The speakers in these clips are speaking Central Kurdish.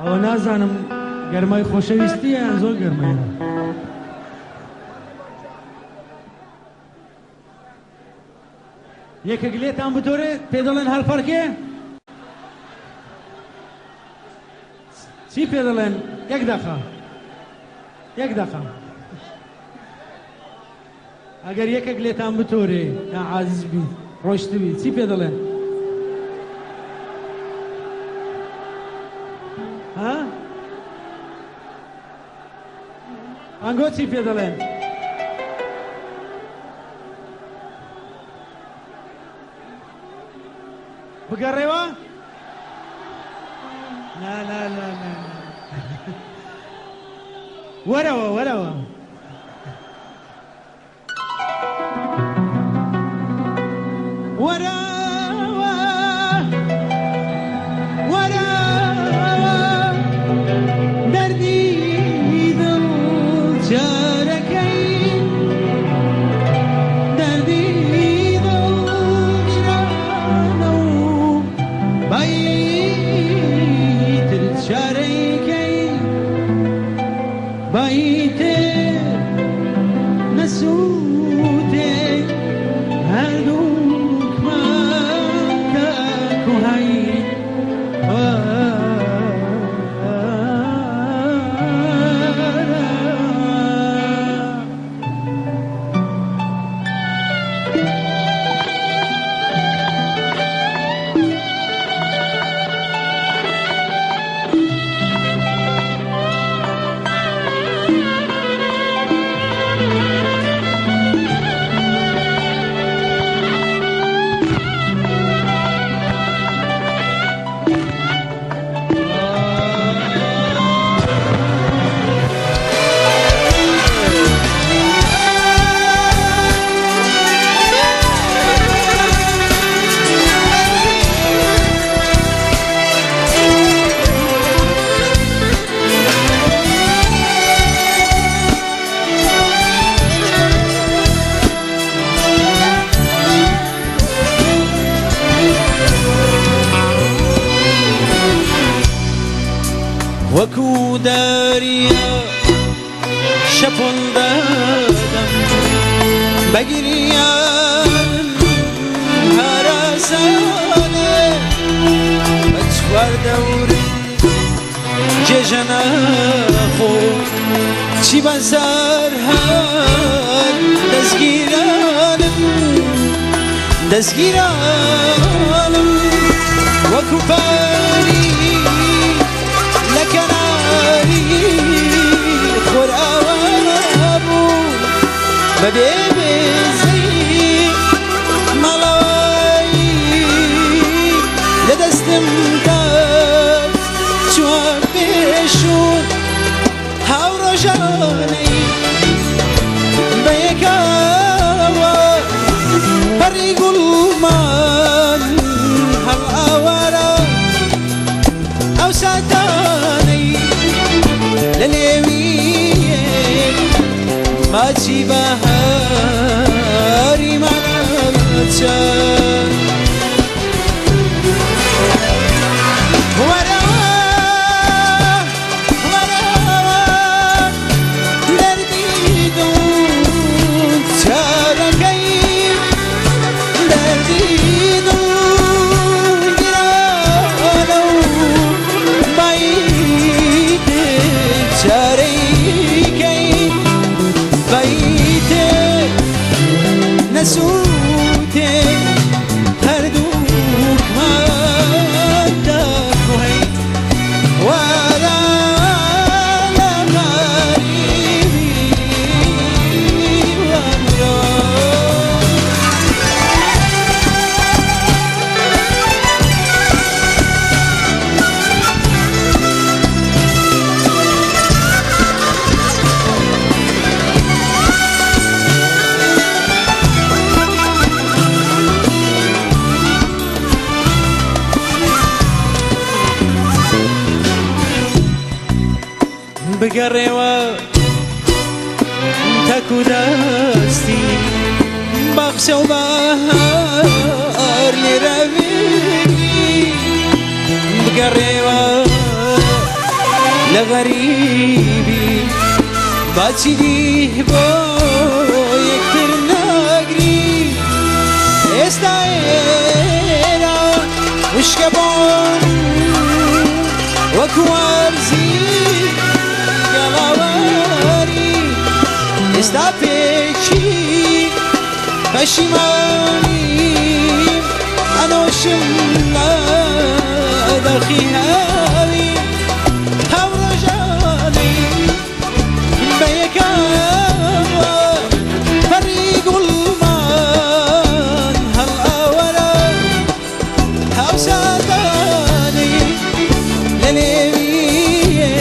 ئەوە نازانم گەرمای خۆشەویستیە یان زۆر گەرمەیە. یەکێک لێتان بتۆرێ پێ دەڵێن هەڵپەڕکێ؟ چی پێ دەڵێن؟ یەک دەقە یەک دەقە ئەگەر یەکێک لێتان بتۆرێ یا عازز بی ڕۆشتبی چی پێ دەڵێن؟ ها؟ ئەنگۆ چی پێ دەڵێن؟ بگەڕێوە؟ نا نا نا نا وەرەوە وەرەوە. وەرەوە وەرەوە دەردی دڵ چارەکەی دەردی دڵ گرانە و بایتر چارەیکەی بایتر نەسووتێ هەردووکمان تاکو هەین. وەکو دەریا شەپۆل دەدەم بەگریانم هەراسانێ بە چوار دەورم جێژە ناخۆ چی بەسەر هات دەستگیرانم دەستگیرانم وەکو پەری لە کەناری خۆرئاوا بوو بەبێ بێزەی ماڵەوەی لە دەستم دات چووە پێش و هاوڕۆژانەی بەیەکەوە پەڕی گوڵمان هەڵئاوارە ئەو ساتانەی لە لێویەک ماچی بەهاریمان ئەچا. وەرەوە وەرەوە دەردی دڵ چارەکەی دەردی دڵ گرانە و بەیتێ چارەیکەی بەیتێ نەسووتێ هەردووکمان دەخۆین وەرە لە غەریبی وەمرۆ. بگەڕێوە تاکو دەستی باخچە و بەهار لێرە بگری. بگەڕێوە. لە غەریبی باچی دی بۆ یەکتر ناگری. ئێستا ئێرە وشکە بۆن وەکو وەرزی گەڵاوەری، ئێستا پێکی پەشیمانیم، ئەنۆشم لە داخی هەوی. ئەو ڕۆژانەی بەیەکەوە پەڕی گوڵمان هەڵئاوەرە، ئەو ساتانەی لە لێویێ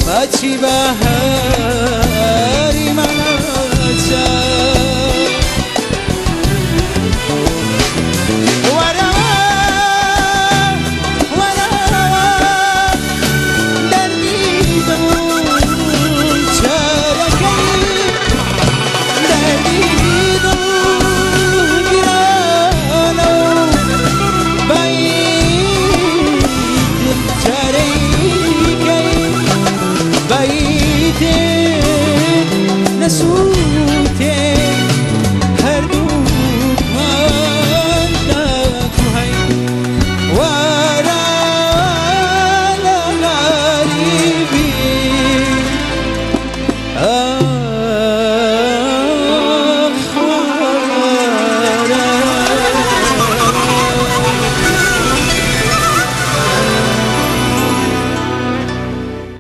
ماچی بەهار.